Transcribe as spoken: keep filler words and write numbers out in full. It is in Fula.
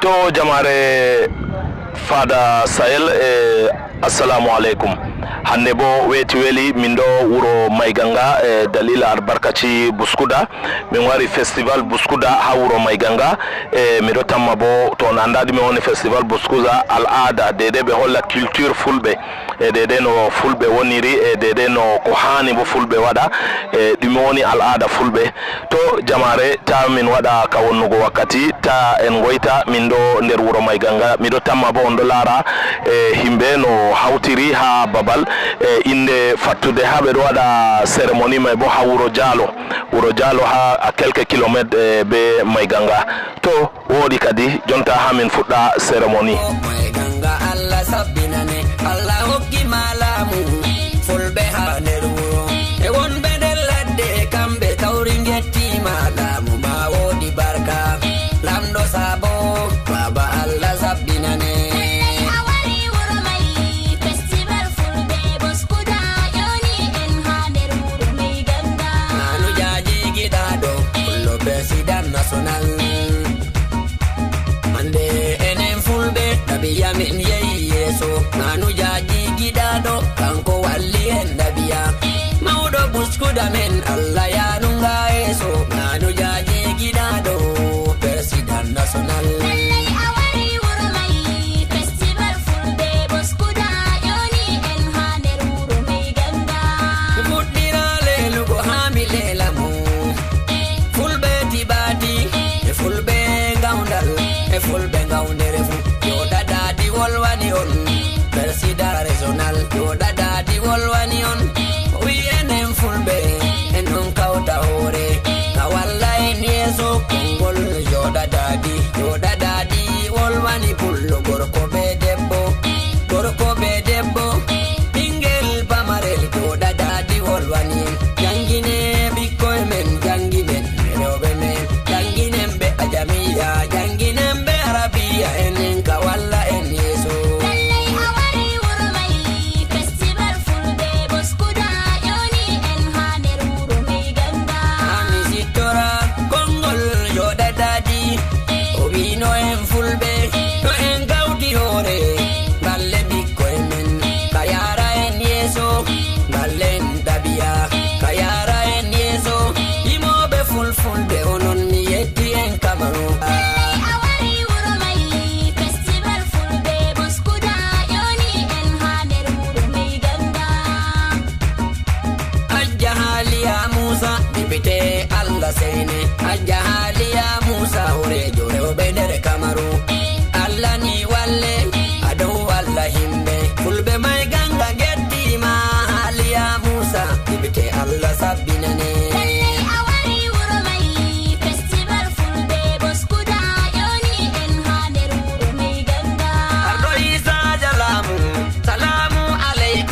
To jamaare Fada Sahel, e assalamu aleykum. Hannde bo weeti weli min ɗo wuro Mayganga, e dalila albarkaci Buskuda. Min wari festival Buskuda ha wuro Mayganga. E miɗo tamma bo to on anda ɗume woni festival Buskuda, al'ada, dede ɓe holla culture fulɓe. E dede no fulɓe woniri, e dede no ko hani bo fulɓe waɗa, e ɗume woni al'ada fulɓe. To jamaare, ta min waɗa ka wonnugo wakkati, ta en ngoyta, min ɗo nder wuro Mayganga. Miɗo tamma bo on ɗo laara, e, himɓe no hawtiri ha babal, e, inde fattude ha ɓe ɗo waɗa cérémonie mai bo ha wuro Jaalo. Wuro Jaalo ha a quelques kilomètres, e, be Mayganga. To wooɗi kadi, jonta ha min fuɗɗa cérémonie. Mayganga Allah sabbinane, Allah hokki ma laamu. Fulɓe ha nder wuro e wonɓe nder ladde, e kamɓe kawri ngettima. Laamu ma woodi barka, lamɗo sabo, baba Allah sabbinane. Lallai a wari wuro mai, festival fulɓe Boskuda, yoni en ha nder wuro mai ganga. Nanu jaji giɗaɗo, pullo président national. Hande enen fulɓe, ɗabiya men yehi yeeso. Nanu jaji giɗaɗo, kanko walli en ɗabiya. Mawɗo Buskuda men, Allah yanunga yeeso. Nanu jaji giɗaɗo, président national. Lallai a wari wuro mai, festival fulɓe Boskuda, yoni en ha nder wuro mai ganga. Mi fuɗɗira lelugo ha mi lela mo. Fulɓe tibati, e fulɓe ngawdal, e fulɓe ngawdere fu. Yo dadadi wolwani on, président régional. Yo dadadi wolwani on, wi enen fulɓe, en non kawta hoore. Ka walla en yeeso, konngol yo dadadi, yo dadadi wolwani pullo gorko be debbo. Gorko be debbo, ɓingel pamarel, yo dadadi wolwani en. Jangine ɓikkoy men, janginen rewɓe men, janginen ɓe ajamiya, janginen ɓe arabiya, enen ka walla en yeeso. Lallai a wari wuro mai, festival fulɓe Boskuda, yoni en ha nder wuro mai ganga. Ha mi sittora, konngol yo dadadi, o wino en fulɓe,